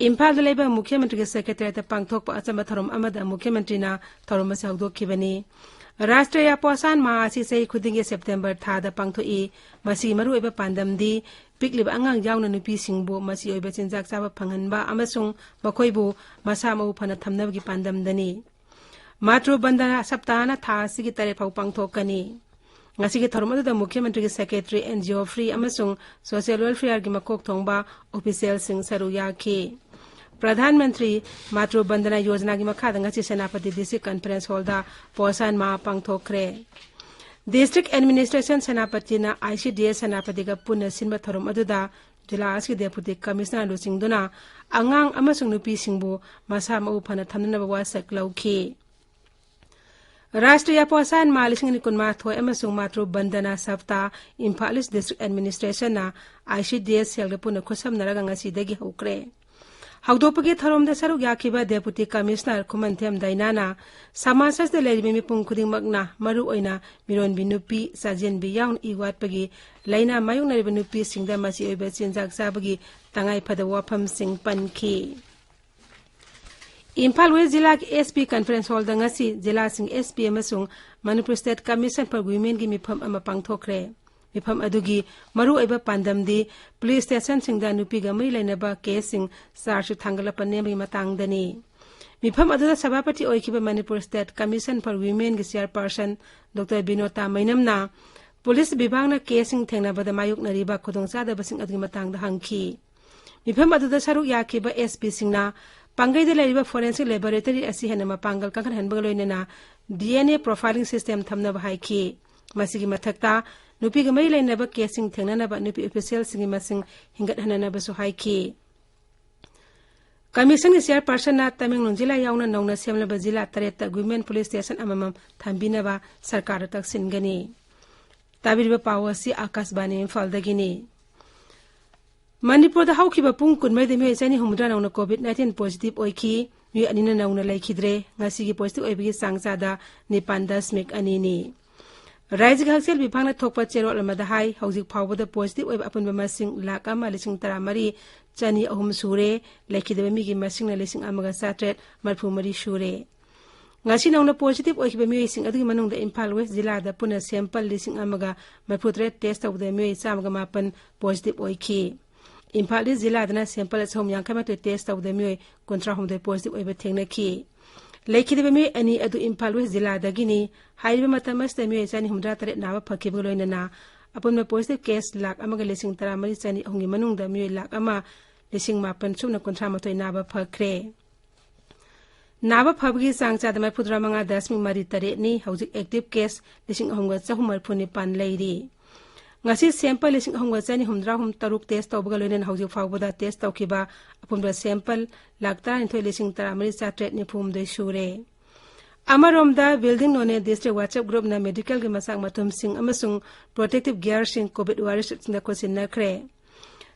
ꯏꯝꯐꯥꯜꯗ ꯂꯩꯕ ꯃꯨꯈ꯭ꯌ ꯃꯟꯇ꯭ꯔꯤꯒꯤ ꯁꯦꯀ꯭ꯔꯦꯇꯔꯤꯌꯦꯠꯇ ꯄꯥꯡꯊꯣꯛꯄ ꯑꯆꯝꯕ ꯊꯧꯔꯝ ꯑꯃꯗ ꯃꯨꯈ꯭ꯌ ꯃꯟꯇ꯭ꯔꯤꯅ ꯊꯧꯔꯝ ꯑꯁꯤ ꯍꯧꯗꯣꯛꯈꯤꯕꯅꯤ꯫ ꯔꯥꯁꯇ꯭ꯔꯤꯌꯥ ꯄꯣꯁꯥꯟ ꯃꯥꯍ ꯑꯁꯤ ꯆꯍꯤ ꯈꯨꯗꯤꯡꯒꯤ ꯁꯦꯞꯇꯦꯝꯕꯔ ꯊꯥꯗ ꯄꯥꯡꯊꯣꯛꯏ꯫ ꯃꯁꯤꯒꯤ ꯃꯔꯨꯑꯣꯏꯕ ꯄꯥꯟꯗꯝꯗꯤ ꯄꯤꯛꯂꯤꯕ ꯑꯉꯥꯡ ꯌꯥꯎꯅ ꯅꯨꯄꯤꯁꯤꯡꯕꯨ ꯃꯆꯤ ꯑꯣꯏꯕ ꯆꯤꯟꯖꯥꯛ ꯆꯥꯕ ꯐꯪꯍꯟꯕ ꯑꯃꯁꯨꯡ ꯃꯈꯣꯏꯕꯨ ꯃꯁꯥ ꯃꯎ ꯐꯅ ꯊꯝꯅꯕꯒꯤ ꯄꯥꯟꯗꯝꯗꯅꯤ꯫ ꯃꯥꯇ꯭ꯔꯨ ꯕꯟꯗꯅꯥ ꯁꯞꯇꯥꯍꯅ ꯊꯥ ꯑꯁꯤꯒꯤ ꯇꯔꯦꯠ ꯐꯥꯎ ꯄꯥꯡꯊꯣꯛꯀꯅꯤ꯫ ꯉꯁꯤꯒꯤ ꯊꯧꯔꯝ ꯑꯗꯨꯗ ꯃꯨꯈ꯭ꯌ ꯃꯟꯇ꯭ꯔꯤꯒꯤ ꯁꯦꯀ꯭ꯔꯦꯇꯔꯤ, ꯑꯦꯟ ꯖꯤꯑꯣꯐ꯭ꯔꯤ ꯑꯃꯁꯨꯡ ꯁꯣꯁꯤꯌꯦꯜ ꯋꯦꯜꯐꯤꯌꯔꯒꯤ ꯃꯀꯣꯛ ꯊꯣꯡꯕ ꯑꯣꯐꯤꯁꯤꯌꯦꯜꯁꯤꯡ ꯁꯔꯨꯛ ꯌꯥꯈꯤ꯫ ꯄ꯭ꯔꯙꯥꯟ ꯃꯟꯇ꯭ꯔꯤ ꯃꯥꯇ꯭ꯔꯨ ꯕꯟꯗꯅꯥ ꯌꯣꯖꯅꯥꯒꯤ ꯃꯈꯥꯗ ꯉꯁꯤ ꯁꯦꯅꯥꯄꯇꯤ ꯗꯤꯁꯇ꯭ꯔꯤꯛ ꯀꯟꯐꯔꯦꯟꯁ ꯍꯣꯜꯗ ꯄꯣꯁꯥꯟ ꯃꯥꯍ ꯄꯥꯡꯊꯣꯛꯈ꯭ꯔꯦ꯫ ꯗꯤꯁꯇ꯭ꯔꯤꯛ ꯑꯦꯗꯃꯤꯅꯤꯁꯇ꯭ꯔꯦꯁꯟ ꯁꯦꯅꯥꯄꯇꯤꯅ ꯑꯥꯏ ꯁꯤ ꯗꯤ ꯑꯦꯁ ꯁꯦꯅꯥꯄꯇꯤꯒ ꯄꯨꯟꯅ ꯁꯤꯟꯕ ꯊꯧꯔꯝ ꯑꯗꯨꯗ ꯖꯤꯂꯥ ꯑꯁꯤꯒꯤ ꯗꯦꯄꯨꯇꯤ ꯀꯃꯤꯁꯅꯔ ꯂꯨꯆꯤꯡꯗꯨꯅ ꯑꯉꯥꯡ ꯑꯃꯁꯨꯡ ꯅꯨꯄꯤꯁꯤꯡꯕꯨ ꯃꯁꯥ ꯃꯎ ꯐꯅ ꯊꯝꯅꯅꯕ ꯋꯥꯁꯛ ꯂꯧꯈꯤ꯫ ꯔꯥꯁꯇ꯭ꯔꯤꯌꯥ ꯄꯣꯁꯥꯟ ꯃꯥꯍ ꯂꯤꯁꯤꯡ ꯑꯅꯤ ꯀꯨꯟꯃꯥꯊꯣꯏ ꯑꯃꯁꯨꯡ ꯃꯥꯇ꯭ꯔꯨ ꯕꯟꯗꯅꯥ ꯁꯞꯇꯥ ꯏꯝꯐꯥꯜ ꯏꯁ ꯗꯤꯁꯇ꯭ꯔꯤꯛ ꯑꯦꯗꯃꯤꯅꯤꯁꯇ꯭ꯔꯦꯁꯟꯅ ꯑꯥꯏ ꯁꯤ ꯗꯤ ꯑꯦꯁ ꯁꯦꯜꯒ ꯄꯨꯟꯅ ꯈꯨꯠꯁꯝꯅꯔꯒ ꯉꯁꯤꯗꯒꯤ ꯍꯧꯈ꯭ꯔꯦ꯫ ꯍꯧꯗꯣꯛꯄꯒꯤ ꯊꯧꯔꯝꯗ ꯁꯔꯨꯛ ꯌꯥꯈꯤꯕ ꯗꯦꯄꯨꯇꯤ ꯀꯃꯤꯁꯅꯔ ꯈꯨꯃꯟꯊꯦꯝ ꯗꯥꯏꯅꯥꯅ ꯁꯃꯥꯖ ꯑꯁꯤꯗ ꯂꯩꯔꯤꯕ ꯃꯤꯄꯨꯝ ꯈꯨꯗꯤꯡꯃꯛꯅ, ꯃꯔꯨꯑꯣꯏꯅ ꯃꯤꯔꯣꯟꯕꯤ ꯅꯨꯄꯤ, ꯆꯥꯖꯦꯟꯕꯤ ꯌꯥꯎꯅ ꯏ ꯋꯥꯠꯄꯒꯤ ꯂꯥꯏꯅꯥ ꯃꯥꯌꯣꯛꯅꯔꯤꯕ ꯅꯨꯄꯤꯁꯤꯡꯗ ꯃꯆꯤ ꯑꯣꯏꯕ ꯆꯤꯟꯖꯥꯛ ꯆꯥꯕꯒꯤ ꯇꯉꯥꯏ ꯐꯗꯕ ꯋꯥꯐꯝꯁꯤꯡ ꯄꯟꯈꯤ꯫ ꯏꯝꯐꯥꯜ ꯋꯦꯁ ꯖꯤꯂꯥꯒꯤ ꯑꯦꯁ ꯄꯤ ꯀꯟꯐꯔꯦꯟꯁ ꯍꯣꯜꯗ ꯉꯁꯤ ꯖꯤꯂꯥꯁꯤꯡ ꯑꯦꯁ ꯄꯤ ꯑꯃꯁꯨꯡ ꯃꯅꯤꯄꯨꯔ ꯁ꯭ꯇꯦꯠ ꯀꯃꯤꯁꯟ ꯐꯣꯔ ꯋꯤꯃꯦꯟꯒꯤ ꯃꯤꯐꯝ ꯑꯃ ꯄꯥꯡꯊꯣꯛꯈ꯭ꯔꯦ꯫ ꯃꯤꯐꯝ ꯑꯗꯨꯒꯤ ꯃꯔꯨꯑꯣꯏꯕ ꯄꯥꯟꯗꯝꯗꯤ ꯄꯨꯂꯤꯁ ꯁ꯭ꯇꯦꯁꯟꯁꯤꯡꯗ ꯅꯨꯄꯤꯒ ꯃꯔꯤ ꯂꯩꯅꯕ ꯀꯦꯁꯁꯤꯡ ꯆꯥꯔꯖꯁꯨ ꯊꯥꯡꯒꯠꯂꯛꯄ ꯅꯦꯝꯕꯒꯤ ꯃꯇꯥꯡꯗꯅꯤ꯫ ꯃꯤꯐꯝ ꯑꯗꯨꯗ ꯁꯚꯥꯄꯇꯤ ꯑꯣꯏꯈꯤꯕ ꯃꯅꯤꯄꯨꯔ ꯁ꯭ꯇꯦꯠ ꯀꯃꯤꯁꯟ ꯐꯣꯔ ꯋꯤꯃꯦꯟꯒꯤ ꯆꯤꯌꯔꯄꯥꯔꯁꯟ ꯗꯣꯛꯇꯔ ꯕꯤꯅꯣꯇꯥ ꯃꯩꯅꯝꯅ ꯄꯨꯂꯤꯁ ꯕꯤꯚꯥꯒꯅ ꯀꯦꯁꯁꯤꯡ ꯊꯦꯡꯅꯕꯗ ꯃꯥꯌꯣꯛꯅꯔꯤꯕ ꯈꯨꯗꯣꯡꯆꯥꯗꯕꯁꯤꯡ ꯑꯗꯨꯒꯤ ꯃꯇꯥꯡꯗ ꯍꯪꯈꯤ꯫ ꯃꯤꯐꯝ ꯑꯗꯨꯗ ꯁꯔꯨꯛ ꯌꯥꯈꯤꯕ ꯑꯦꯁ ꯄꯤꯁꯤꯡꯅ ꯄꯥꯡꯒꯩꯗ ꯂꯩꯔꯤꯕ ꯐꯣꯔꯦꯟꯁꯤꯛ ꯂꯦꯕꯣꯔꯦꯇꯔꯤ ꯑꯁꯤ ꯍꯦꯟꯅ ꯃꯄꯥꯡꯒꯜ ꯀꯟꯈꯠꯍꯟꯕꯒ ꯂꯣꯏꯅꯅ ꯗꯤ ꯑꯦꯟ ꯑꯦ ꯄ꯭ꯔꯣꯐꯥꯏꯂꯤꯡ ꯁꯤꯁꯇꯦꯝ ꯊꯝꯅꯕ ꯍꯥꯏꯈꯤ꯫ ꯃꯁꯤꯒꯤ ꯃꯊꯛꯇ, ꯅꯨꯄꯤꯒ ꯃꯔꯤ ꯂꯩꯅꯕ ꯀꯦꯁꯁꯤꯡ ꯊꯦꯡꯅꯅꯕ ꯅꯨꯄꯤ ꯑꯣꯐꯤꯁꯤꯌꯦꯜꯁꯤꯡꯒꯤ ꯃꯁꯤꯡ ꯍꯦꯟꯒꯠꯍꯟꯅꯅꯕꯁꯨ ꯍꯥꯏꯈꯤ꯫ ꯀꯃꯤꯁꯟꯒꯤ ꯆꯤꯌꯔꯄꯥꯔꯁꯟꯅ ꯇꯃꯦꯡꯂꯣꯡ ꯖꯤꯂꯥ ꯌꯥꯎꯅ ꯅꯧꯅ ꯁꯦꯝꯂꯕ ꯖꯤꯂꯥ ꯇꯔꯦꯠꯇ ꯋꯤꯃꯦꯟ ꯄꯨꯂꯤꯁ ꯁ꯭ꯇꯦꯁꯟ ꯑꯃꯃꯝ ꯊꯝꯕꯤꯅꯕ ꯁꯔꯀꯥꯔꯗ ꯇꯛꯁꯤꯟꯒꯅꯤ꯫ ꯇꯥꯕꯤꯔꯤꯕ ꯄꯥꯎ ꯑꯁꯤ ꯑꯥꯀꯥꯁꯕꯥꯅꯤ ꯏꯝꯐꯥꯜꯗꯒꯤꯅꯤ꯫ ꯃꯅꯤꯄꯨꯔꯗ ꯍꯧꯈꯤꯕ ꯄꯨꯡ ꯀꯨꯟꯃꯔꯤꯗ ꯃꯤꯑꯣꯏ ꯆꯅꯤ ꯍꯨꯝꯐꯨꯇꯔꯥ ꯅꯧꯅ ꯀꯣꯚꯤꯗ ꯅꯥꯏꯟꯇꯤꯟ ꯄꯣꯖꯤꯇꯤꯚ ꯑꯣꯏꯈꯤ꯫ ꯃꯤꯑꯣꯏ ꯑꯅꯤꯅ ꯅꯧꯅ ꯂꯩꯈꯤꯗ꯭ꯔꯦ꯫ ꯉꯁꯤꯒꯤ ꯄꯣꯖꯤꯇꯤꯚ ꯑꯣꯏꯕꯒꯤ ꯆꯥꯡ ꯆꯥꯗ ꯅꯤꯄꯥꯟ ꯗꯁꯃꯤꯛ ꯑꯅꯤꯅꯤ꯫ ꯔꯥꯏꯖꯒꯤ ꯍꯛꯁꯦꯜ ꯕꯤꯚꯥꯒꯅ ꯊꯣꯛꯄ ꯆꯦꯔꯣꯜ ꯑꯃꯗ ꯍꯥꯏ, ꯍꯧꯖꯤꯛ ꯐꯥꯎꯕꯗ ꯄꯣꯖꯤꯇꯤꯚ ꯑꯣꯏꯕ ꯑꯄꯨꯟꯕ ꯃꯁꯤꯡ ꯂꯥꯈ ꯑꯃ ꯂꯤꯁꯤꯡ ꯇꯔꯥꯃꯔꯤ ꯆꯅꯤ ꯑꯍꯨꯝ ꯁꯨꯔꯦ꯫ ꯂꯩꯈꯤꯗꯕ ꯃꯤꯒꯤ ꯃꯁꯤꯡꯅ ꯂꯤꯁꯤꯡ ꯑꯃꯒ ꯆꯥꯇ꯭ꯔꯦꯠ ꯃꯔꯤꯐꯨ ꯃꯔꯤ ꯁꯨꯔꯦ꯫ ꯉꯁꯤ ꯅꯧꯅ positive ꯑꯣꯏꯈꯤꯕ ꯃꯤꯑꯣꯏꯁꯤꯡ ꯑꯗꯨꯒꯤ ꯃꯅꯨꯡꯗ ꯏꯝꯐꯥꯜ ꯋꯦꯁ ꯖꯤꯂꯥꯗ ꯄꯨꯟꯅ sample ꯂꯤꯁꯤꯡ ꯑꯃꯒ ꯃꯔꯤꯐꯨ ꯇꯔꯦꯠ test ꯇꯧꯕꯗ ꯃꯤꯑꯣꯏ ꯆꯥꯝꯃꯒ ꯃꯥꯄꯟ positive ꯑꯣꯏꯈꯤ꯫ ꯏꯝꯐꯥꯜ ꯏꯁ ꯖꯤꯂꯥꯗꯅ sample ꯆꯍꯨꯝ ꯌꯥꯡꯈꯩ ꯃꯥꯊꯣꯏ test ꯇꯧꯕꯗ ꯃꯤꯑꯣꯏ ꯀꯨꯟꯊ꯭ꯔꯥ ꯍꯨꯝꯗꯣꯏ positive ꯑꯣꯏꯕ ꯊꯦꯡꯅꯈꯤ꯫ ꯂꯩꯈꯤꯗꯕ ꯃꯤꯑꯣꯏ ꯑꯅꯤ ꯑꯗꯨ ꯏꯝꯐꯥꯜ ꯋꯦꯁ ꯖꯤꯂꯥꯗꯒꯤꯅꯤ꯫ ꯍꯥꯏꯔꯤꯕ ꯃꯇꯝ ꯑꯁꯤꯗ ꯃꯤꯑꯣꯏ ꯆꯅꯤ ꯍꯨꯝꯗ꯭ꯔꯥ ꯇꯔꯦꯠ ꯅꯥꯕ ꯐꯈꯤꯕꯒ ꯂꯣꯏꯅꯅ ꯑꯄꯨꯟꯕ positive case ꯂꯥꯈ ꯑꯃꯒ ꯂꯤꯁꯤꯡ ꯇꯔꯥꯃꯔꯤ ꯆꯅꯤ ꯑꯍꯨꯝꯒꯤ ꯃꯅꯨꯡꯗ ꯃꯤꯑꯣꯏ ꯂꯥꯈ ꯑꯃ ꯂꯤꯁꯤꯡ ꯃꯥꯄꯟ ꯁꯨꯞꯅ ꯀꯨꯟꯊ꯭ꯔꯥ ꯃꯥꯊꯣꯏ ꯅꯥꯕ ꯐꯈ꯭ꯔꯦ꯫ ꯅꯥꯕ ꯐꯕꯒꯤ ꯆꯥꯡ ꯆꯥꯗ ꯃꯔꯤꯐꯨꯇꯔꯥ ꯃꯉꯥ ꯗꯁꯃꯤꯛ ꯃꯔꯤ ꯇꯔꯦꯠꯅꯤ꯫ ꯍꯧꯖꯤꯛ active case ꯂꯤꯁꯤꯡ ꯑꯍꯨꯝꯒ ꯆꯍꯨꯝ ꯃꯔꯤꯐꯨ ꯅꯤꯄꯥꯟ ꯂꯩꯔꯤ꯫ ꯉꯁꯤ sample ꯂꯤꯁꯤꯡ ꯑꯍꯨꯝꯒ ꯆꯅꯤ ꯍꯨꯝꯗ꯭ꯔꯥ ꯍꯨꯝ ꯇꯔꯨꯛ test ꯇꯧꯕꯒ ꯂꯣꯏꯅꯅ ꯍꯧꯖꯤꯛ ꯐꯥꯎꯕꯗ test ꯇꯧꯈꯤꯕ ꯑꯄꯨꯟꯕ sample ꯂꯥꯈ ꯇꯔꯥꯅꯤꯊꯣꯏ ꯂꯤꯁꯤꯡ ꯇꯔꯥꯃꯔꯤ ꯆꯥꯇ꯭ꯔꯦꯠ ꯅꯤꯐꯨ ꯍꯨꯝꯗꯣꯏ ꯁꯨꯔꯦ꯫ ꯑꯃꯔꯣꯝꯗ, Building Noney District WhatsApp groupꯅ medical ꯒꯤ ꯃꯆꯥꯛ ꯃꯊꯨꯝꯁꯤꯡ ꯑꯃꯁꯨꯡ protective gearꯁꯤꯡ COVID warriorsꯁꯤꯡꯗ ꯈꯨꯠꯁꯤꯟꯅꯈ꯭ꯔꯦ꯫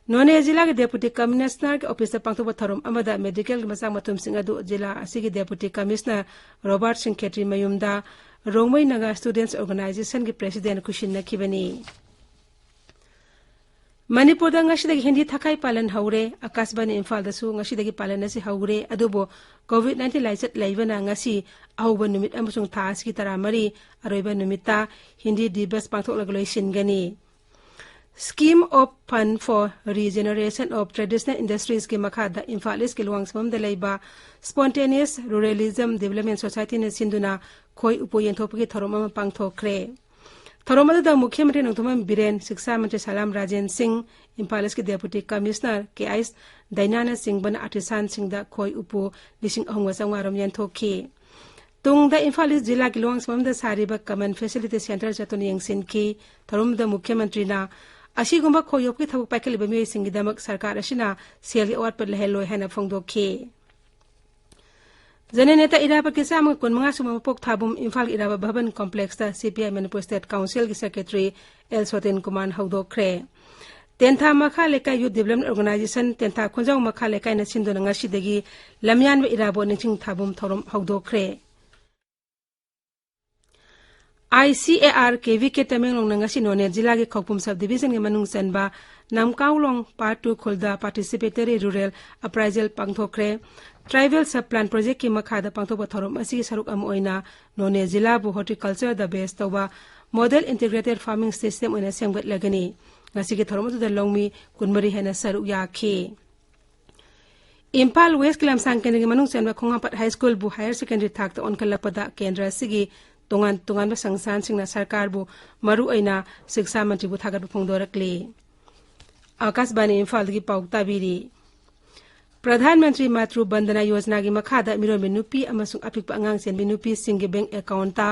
ꯅꯣꯅꯦ ꯖꯤꯂꯥꯒꯤ Deputy Commissionerꯒꯤ officeꯇ ꯄꯥꯡꯊꯣꯛꯄ ꯊꯧꯔꯝ ꯑꯃꯗ medical ꯒꯤ ꯃꯆꯥꯛ ꯃꯊꯨꯝꯁꯤꯡ ꯑꯗꯨ ꯖꯤꯂꯥ ꯑꯁꯤꯒꯤ Deputy Commissioner ꯔꯣꯕꯥꯔꯠ ꯁꯤꯡ ꯈꯦꯇ꯭ꯔꯤ ꯃꯌꯨꯝꯗ ꯔꯣꯡꯃꯩ ꯅꯥꯒꯥ Students Organizationꯒꯤ President ꯈꯨꯠꯁꯤꯟꯅꯈꯤꯕꯅꯤ꯫ ꯃꯅꯤꯄꯨꯔꯗ ꯉꯁꯤꯗꯒꯤ ꯍꯤꯟꯗꯤ ꯊꯈꯥꯏ ꯄꯥꯂꯟ ꯍꯧꯔꯦ꯫ ꯑꯀꯥꯁꯕꯥꯅꯤ ꯏꯝꯐꯥꯜꯗꯁꯨ ꯉꯁꯤꯗꯒꯤ ꯄꯥꯂꯟ ꯑꯁꯤ ꯍꯧꯔꯦ꯫ ꯑꯗꯨꯕꯨ COVID nineteen ꯂꯥꯏꯆꯠ ꯂꯩꯕꯅ ꯉꯁꯤ ꯑꯍꯧꯕ ꯅꯨꯃꯤꯠ ꯑꯃꯁꯨꯡ ꯊꯥ ꯑꯁꯤꯒꯤ ꯇꯔꯥꯃꯔꯤ ꯑꯔꯣꯏꯕ ꯅꯨꯃꯤꯠꯇ Hindi ꯗꯤꯕꯁ ꯄꯥꯡꯊꯣꯛꯂꯒ ꯂꯣꯏꯁꯤꯟꯒꯅꯤ꯫ Scheme of Fund for Regeneration of Traditional Industriesꯀꯤ ꯃꯈꯥꯗ ꯏꯝꯐꯥꯜ ꯏꯁꯀꯤ ꯂꯨꯋꯥꯡꯁꯪꯕꯝꯗ ꯂꯩꯕ Spontaneous Ruralism Development Societyꯅ ꯁꯤꯟꯗꯨꯅ ꯈꯣꯏ ꯎꯄꯨ ꯌꯦꯟꯊꯣꯛꯄꯒꯤ ꯊꯧꯔꯝ ꯑꯃ ꯄꯥꯡꯊꯣꯛꯈ꯭ꯔꯦ꯫ ꯊꯧꯔꯝ ꯑꯗꯨꯗ ꯃꯨꯈ꯭ꯌ ꯃꯟꯇ꯭ꯔꯤ ꯅꯣꯡꯊꯣꯝꯕꯝ ꯕꯤꯔꯦꯟ, ꯁꯤꯛꯁꯥ ꯃꯟꯇ꯭ꯔꯤ ꯁꯂꯥꯝ ꯔꯥꯖꯦꯟ ꯁꯤꯡ, ꯏꯝꯐꯥꯜ ꯏꯁꯀꯤ Deputy Commissioner ꯀꯦ ꯑꯩꯁ ꯗꯥꯏꯅꯥꯅꯆꯤꯡꯕꯅ artisanꯁꯤꯡꯗ ꯈꯣꯏ ꯎꯄꯨ ꯂꯤꯁꯤꯡ ꯑꯍꯨꯝꯒ ꯆꯥꯝꯃꯉꯥ ꯔꯣꯝ ꯌꯦꯟꯊꯣꯛꯈꯤ꯫ ꯇꯨꯡꯗ ꯏꯝꯐꯥꯜ ꯏꯁ ꯖꯤꯂꯥꯒꯤ ꯂꯨꯋꯥꯡꯁꯪꯕꯝꯗ ꯁꯥꯔꯤꯕ Common Facility Centre ꯆꯠꯇꯨꯅ ꯌꯦꯡꯁꯤꯟꯈꯤ꯫ ꯊꯧꯔꯝꯗꯨꯗ ꯃꯨꯈ꯭ꯌ ꯃꯟꯇ꯭ꯔꯤꯅ ꯑꯁꯤꯒꯨꯝꯕ ꯈꯣꯏ ꯌꯣꯛꯄꯒꯤ ꯊꯕꯛ ꯄꯥꯏꯈꯠꯂꯤꯕ ꯃꯤꯑꯣꯏꯁꯤꯡꯒꯤꯗꯃꯛ ꯁꯔꯀꯥꯔ ꯑꯁꯤꯅ ꯁꯦꯜꯒꯤ ꯑꯋꯥꯠꯄ ꯂꯩꯍꯜꯂꯣꯏ ꯍꯥꯏꯅ ꯐꯣꯡꯗꯣꯛꯈꯤ꯫ ꯖꯅꯅꯦꯇꯥ ꯏꯔꯥꯕꯣꯠꯀꯤ ꯆꯥꯝꯃꯒ ꯀꯨꯟꯃꯉꯥ ꯁꯨꯕ ꯃꯄꯣꯛ ꯊꯥꯕꯨꯝ ꯏꯝꯐꯥꯜꯒꯤ ꯏꯔꯥꯕꯣꯠ ꯚꯕꯟ complexꯇ CPI Manipur State Councilꯒꯤ Secretary ꯑꯦꯜ ꯁꯣꯇꯦꯟ ꯀꯨꯃꯥꯔꯅ ꯍꯧꯗꯣꯛꯈ꯭ꯔꯦ꯫ ꯇꯦꯟꯊꯥ ꯃꯈꯥ ꯂꯩꯀꯥꯏ Youth Development Organisation, ꯇꯦꯟꯊꯥ ꯈꯣꯟꯖꯥꯎ ꯃꯈꯥ ꯂꯩꯀꯥꯏꯅ ꯁꯤꯟꯗꯨꯅ ꯉꯁꯤꯗꯒꯤ ꯂꯝꯌꯥꯟꯕ ꯏꯔꯥꯕꯣꯠ ꯅꯤꯡꯁꯤꯡ ꯊꯥꯕꯨꯝ ꯊꯧꯔꯝ ꯍꯧꯗꯣꯛꯈ꯭ꯔꯦ꯫ ICAR KVK ꯇꯃꯦꯡꯂꯣꯡꯅ ꯉꯁꯤ ꯅꯣꯅꯦ ꯖꯤꯂꯥꯒꯤ ꯈꯧꯄꯨꯝ sub divisionꯒꯤ ꯃꯅꯨꯡ ꯆꯟꯕ ꯅꯝꯀꯥꯎꯂꯣꯡ Part two ꯈꯨꯜꯗ participatory rural appraisal ꯄꯥꯡꯊꯣꯛꯈ꯭ꯔꯦ꯫ Tribal Sub Plan Projectꯀꯤ ꯃꯈꯥꯗ ꯄꯥꯡꯊꯣꯛꯄ ꯊꯧꯔꯝ ꯑꯁꯤꯒꯤ ꯁꯔꯨꯛ ꯑꯃ ꯑꯣꯏꯅ ꯅꯣꯅꯦ ꯖꯤꯂꯥꯕꯨ horticultureꯗ base ꯇꯧꯕ Model Integrated Farming System ꯑꯣꯏꯅ ꯁꯦꯝꯒꯠꯂꯒꯅꯤ꯫ ꯉꯁꯤꯒꯤ ꯊꯧꯔꯝ ꯑꯗꯨꯗ ꯂꯧꯃꯤ ꯀꯨꯟꯃꯔꯤ ꯍꯦꯟꯅ ꯁꯔꯨꯛ ꯌꯥꯈꯤ꯫ ꯏꯝꯐꯥꯜ Westꯀꯤ ꯂꯝꯁꯥꯡ ꯀꯦꯟꯗ꯭ꯔꯒꯤ ꯃꯅꯨꯡ ꯆꯟꯕ ꯈꯣꯡꯍꯥꯝꯄꯥꯠ High Schoolꯕꯨ higher secondary ꯊꯥꯛꯇ ꯑꯣꯟꯈꯠꯂꯛꯄꯗ ꯀꯦꯟꯗ꯭ꯔ ꯑꯁꯤꯒꯤ ꯇꯣꯉꯥꯟ ꯇꯣꯉꯥꯟꯕ ꯁꯪꯁꯊꯥꯟꯁꯤꯡꯅ ꯁꯔꯀꯥꯔꯕꯨ, ꯃꯔꯨꯑꯣꯏꯅ ꯁꯤꯛꯁꯥ ꯃꯟꯇ꯭ꯔꯤꯕꯨ ꯊꯥꯒꯠꯄ ꯐꯣꯡꯗꯣꯔꯛꯂꯤ꯫ ꯑꯥꯀꯥꯁꯕꯥꯅꯤ ꯏꯝꯐꯥꯜꯗꯒꯤ ꯄꯥꯎ ꯇꯥꯕꯤꯔꯤ꯫ ꯄ꯭ꯔꯙꯥꯟ ꯃꯟꯇ꯭ꯔꯤ ꯃꯥꯇ꯭ꯔꯨ ꯕꯟꯗꯅꯥ ꯌꯣꯖꯅꯥꯒꯤ ꯃꯈꯥꯗ ꯃꯤꯔꯣꯟꯕꯤ ꯅꯨꯄꯤ ꯑꯃꯁꯨꯡ ꯑꯄꯤꯛꯄ ꯑꯉꯥꯡ ꯆꯦꯟꯕꯤ ꯅꯨꯄꯤꯁꯤꯡꯒꯤ bank accountꯇ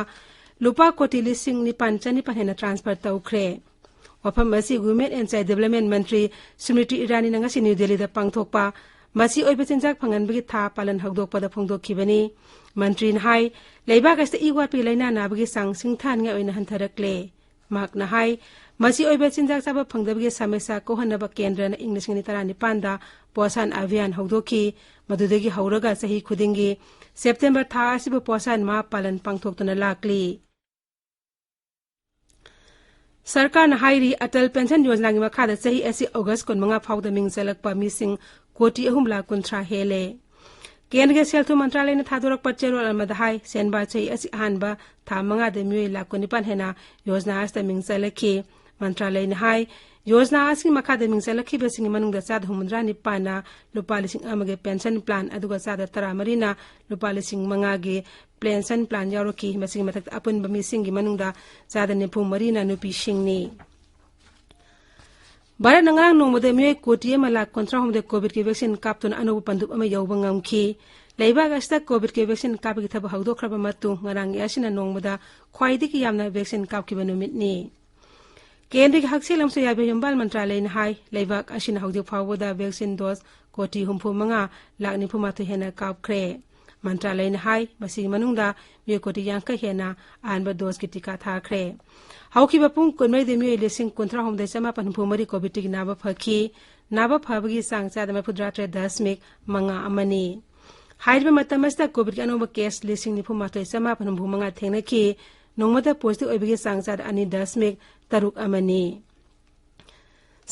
ꯂꯨꯄꯥ ꯀꯣꯇꯤ ꯂꯤꯁꯤꯡ ꯅꯤꯄꯥꯟ ꯆꯅꯤꯄꯥꯟ ꯍꯦꯟꯅ transfer ꯇꯧꯈ꯭ꯔꯦ꯫ ꯋꯥꯐꯝ ꯑꯁꯤ Women and Child Development ꯃꯟꯇ꯭ꯔꯤ ꯁ꯭ꯃ꯭ꯔꯤꯇꯤ ꯏꯔꯥꯅꯤꯅ ꯉꯁꯤ ꯅ꯭ꯌꯨ ꯗꯦꯜꯂꯤꯗ ꯄꯥꯡꯊꯣꯛꯄ ꯃꯆꯤ ꯑꯣꯏꯕ ꯆꯤꯟꯖꯥꯛ ꯐꯪꯍꯟꯕꯒꯤ ꯊꯥ ꯄꯥꯂꯟ ꯍꯧꯗꯣꯛꯄꯗ ꯐꯣꯡꯗꯣꯛꯈꯤꯕꯅꯤ꯫ ꯃꯟꯇ꯭ꯔꯤꯅ ꯍꯥꯏ, ꯂꯩꯕꯥꯛ ꯑꯁꯤꯗ ꯏ ꯋꯥꯠꯄꯒꯤ ꯂꯥꯏꯅꯥ ꯅꯥꯕꯒꯤ ꯆꯥꯡ ꯁꯤꯡꯊꯥꯅꯤꯡꯉꯥꯏ ꯑꯣꯏꯅ ꯍꯟꯊꯔꯛꯂꯦ꯫ ꯃꯍꯥꯛꯅ ꯍꯥꯏ, ꯃꯆꯤ ꯑꯣꯏꯕ ꯆꯤꯟꯖꯥꯛ ꯆꯥꯕ ꯐꯪꯗꯕꯒꯤ ꯁꯃꯁ꯭ꯌꯥ ꯀꯣꯛꯍꯟꯅꯕ ꯀꯦꯟꯗ꯭ꯔꯅ ꯏꯪ ꯂꯤꯁꯤꯡ ꯑꯅꯤ ꯇꯔꯥꯅꯤꯄꯥꯟꯗ ꯄꯣꯁꯥꯟ ꯑꯚꯤꯌꯥꯟ ꯍꯧꯗꯣꯛꯈꯤ꯫ ꯃꯗꯨꯗꯒꯤ ꯍꯧꯔꯒ ꯆꯍꯤ ꯈꯨꯗꯤꯡꯒꯤ ꯁꯦꯞꯇꯦꯝꯕꯔ ꯊꯥ ꯑꯁꯤꯕꯨ ꯄꯣꯁꯥꯟ ꯃꯥꯍ ꯄꯥꯂꯟ ꯄꯥꯡꯊꯣꯛꯇꯨꯅ ꯂꯥꯛꯂꯤ꯫ ꯁꯔꯀꯥꯔꯅ ꯍꯥꯏꯔꯤ, ꯑꯇꯜ ꯄꯦꯟꯁꯟ ꯌꯣꯖꯅꯥꯒꯤ ꯃꯈꯥꯗ ꯆꯍꯤ ꯑꯁꯤ ꯑꯣꯒꯁ ꯀꯨꯟꯃꯉꯥ ꯐꯥꯎꯗ ꯃꯤꯡ ꯆꯜꯂꯛꯄ ꯃꯤꯁꯤꯡ ꯀꯣꯇꯤ ꯑꯍꯨꯝ ꯂꯥꯈ ꯀꯨꯟꯊ꯭ꯔꯥ ꯍꯦꯜꯂꯦ꯫ ꯀꯦꯟꯗ꯭ꯔꯒꯤ ꯁꯦꯜ ꯊꯨꯝ ꯃꯟꯇ꯭ꯔꯥꯂꯌꯅ ꯊꯥꯗꯣꯔꯛꯄ ꯆꯦꯔꯣꯜ ꯑꯃꯗ ꯍꯥꯏ, ꯁꯦꯟꯕꯥ ꯆꯍꯤ ꯑꯁꯤ ꯑꯍꯥꯟꯕ ꯊꯥ ꯃꯉꯥꯗ ꯃꯤꯑꯣꯏ ꯂꯥꯈ ꯀꯨꯟꯅꯤꯄꯥꯟ ꯍꯦꯟꯅ ꯌꯣꯖꯅꯥ ꯑꯁꯤꯗ ꯃꯤꯡ ꯆꯜꯂꯛꯈꯤ꯫ ꯃꯟꯇ꯭ꯔꯥꯂꯌꯅ ꯍꯥꯏ, ꯌꯣꯖꯅꯥ ꯑꯁꯤꯒꯤ ꯃꯈꯥꯗ ꯃꯤꯡ ꯆꯜꯂꯛꯈꯤꯕꯁꯤꯡꯒꯤ ꯃꯅꯨꯡꯗ ꯆꯥꯗ ꯍꯨꯝꯐꯨꯇꯔꯥ ꯅꯤꯄꯥꯟꯅ ꯂꯨꯄꯥ ꯂꯤꯁꯤꯡ ꯑꯃꯒꯤ ꯄꯦꯟꯁꯟ ꯄ꯭ꯂꯥꯟ, ꯑꯗꯨꯒ ꯆꯥꯗ ꯇꯔꯥꯃꯔꯤꯅ ꯂꯨꯄꯥ ꯂꯤꯁꯤꯡ ꯃꯉꯥꯒꯤ ꯄꯦꯟꯁꯟ ꯄ꯭ꯂꯥꯟ ꯌꯥꯎꯔꯛꯈꯤ꯫ ꯃꯁꯤꯒꯤ ꯃꯊꯛꯇ ꯑꯄꯨꯟꯕ ꯃꯤꯁꯤꯡꯒꯤ ꯃꯅꯨꯡꯗ ꯆꯥꯗ ꯅꯤꯐꯨ ꯃꯔꯤꯅ ꯅꯨꯄꯤꯁꯤꯡꯅꯤ꯫ ꯚꯥꯔꯠꯅ ꯉꯔꯥꯡ ꯅꯣꯡꯃꯗ ꯃꯤꯑꯣꯏ ꯀꯣꯇꯤ ꯑꯃ ꯂꯥꯈ ꯀꯨꯟꯊ꯭ꯔꯥ ꯍꯨꯝꯗꯣꯏ ꯀꯣꯚꯤꯗꯀꯤ ꯚꯦꯛꯁꯤꯟ ꯀꯥꯞꯇꯨꯅ ꯑꯅꯧꯕ ꯄꯟꯗꯨꯞ ꯑꯃ ꯌꯧꯕ ꯉꯝꯈꯤ꯫ ꯂꯩꯕꯥꯛ ꯑꯁꯤꯗ ꯀꯣꯚꯤꯗꯀꯤ ꯚꯦꯛꯁꯤꯟ ꯀꯥꯞꯄꯒꯤ ꯊꯕꯛ ꯍꯧꯗꯣꯛꯈ꯭ꯔꯕ ꯃꯇꯨꯡ ꯉꯔꯥꯡꯒꯤ ꯑꯁꯤꯅ ꯅꯣꯡꯃꯗ ꯈ꯭ꯋꯥꯏꯗꯒꯤ ꯌꯥꯝꯅ ꯚꯦꯛꯁꯤꯟ ꯀꯥꯞꯈꯤꯕ ꯅꯨꯃꯤꯠꯅꯤ꯫ ꯀꯦꯟꯗ꯭ꯔꯒꯤ ꯍꯛꯁꯦꯜ ꯑꯃꯁꯨꯡ ꯌꯥꯏꯐ ꯌꯨꯝꯕꯥꯜ ꯃꯟꯇ꯭ꯔꯥꯂꯌꯅ ꯍꯥꯏ, ꯂꯩꯕꯥꯛ ꯑꯁꯤꯅ ꯍꯧꯖꯤꯛ ꯐꯥꯎꯕꯗ ꯚꯦꯛꯁꯤꯟ ꯗꯣꯁ ꯀꯣꯇꯤ ꯍꯨꯝꯐꯨ ꯃꯉꯥ ꯂꯥꯈ ꯅꯤꯐꯨ ꯃꯥꯊꯣꯏ ꯍꯦꯟꯅ ꯀꯥꯞꯈ꯭ꯔꯦ꯫ ꯃꯟꯇ꯭ꯔꯥꯂꯌꯅ ꯍꯥꯏ, ꯃꯁꯤꯒꯤ ꯃꯅꯨꯡꯗ ꯃꯤꯑꯣꯏ ꯀꯣꯇꯤ ꯌꯥꯡꯈꯩ ꯍꯦꯟꯅ ꯑꯍꯥꯟꯕ ꯗꯣꯁꯀꯤ ꯇꯤꯀꯥ ꯊꯥꯈ꯭ꯔꯦ꯫ ꯍꯧꯈꯤꯕ ꯄꯨꯡ ꯀꯨꯟꯃꯔꯤꯗ ꯃꯤꯑꯣꯏ ꯂꯤꯁꯤꯡ ꯀꯨꯟꯊ꯭ꯔꯥ ꯍꯨꯝꯗꯣꯏ ꯆꯃꯥꯄꯟ ꯍꯨꯝꯐꯨ ꯃꯔꯤ ꯀꯣꯚꯤꯗꯇꯒꯤ ꯅꯥꯕ ꯐꯈꯤ꯫ ꯅꯥꯕ ꯐꯕꯒꯤ ꯆꯥꯡ ꯆꯥꯗ ꯃꯔꯤꯐꯨꯇꯔꯥ ꯇꯔꯦꯠ ꯗꯁꯃꯤꯛ ꯃꯉꯥ ꯑꯃꯅꯤ꯫ ꯍꯥꯏꯔꯤꯕ ꯃꯇꯝ ꯑꯁꯤꯗ ꯀꯣꯚꯤꯗꯀꯤ ꯑꯅꯧꯕ ꯀꯦꯁ ꯂꯤꯁꯤꯡ ꯅꯤꯐꯨ ꯃꯥꯊꯣꯏ ꯆꯃꯥꯄꯟ ꯍꯨꯝꯐꯨ ꯃꯉꯥ ꯊꯦꯡꯅꯈꯤ꯫ ꯅꯣꯡꯃꯗ ꯄꯣꯖꯤꯇꯤꯚ ꯑꯣꯏꯕꯒꯤ ꯆꯥꯡ ꯆꯥꯗ ꯑꯅꯤ ꯗꯁꯃꯤꯛ ꯇꯔꯨꯛ ꯑꯃꯅꯤ꯫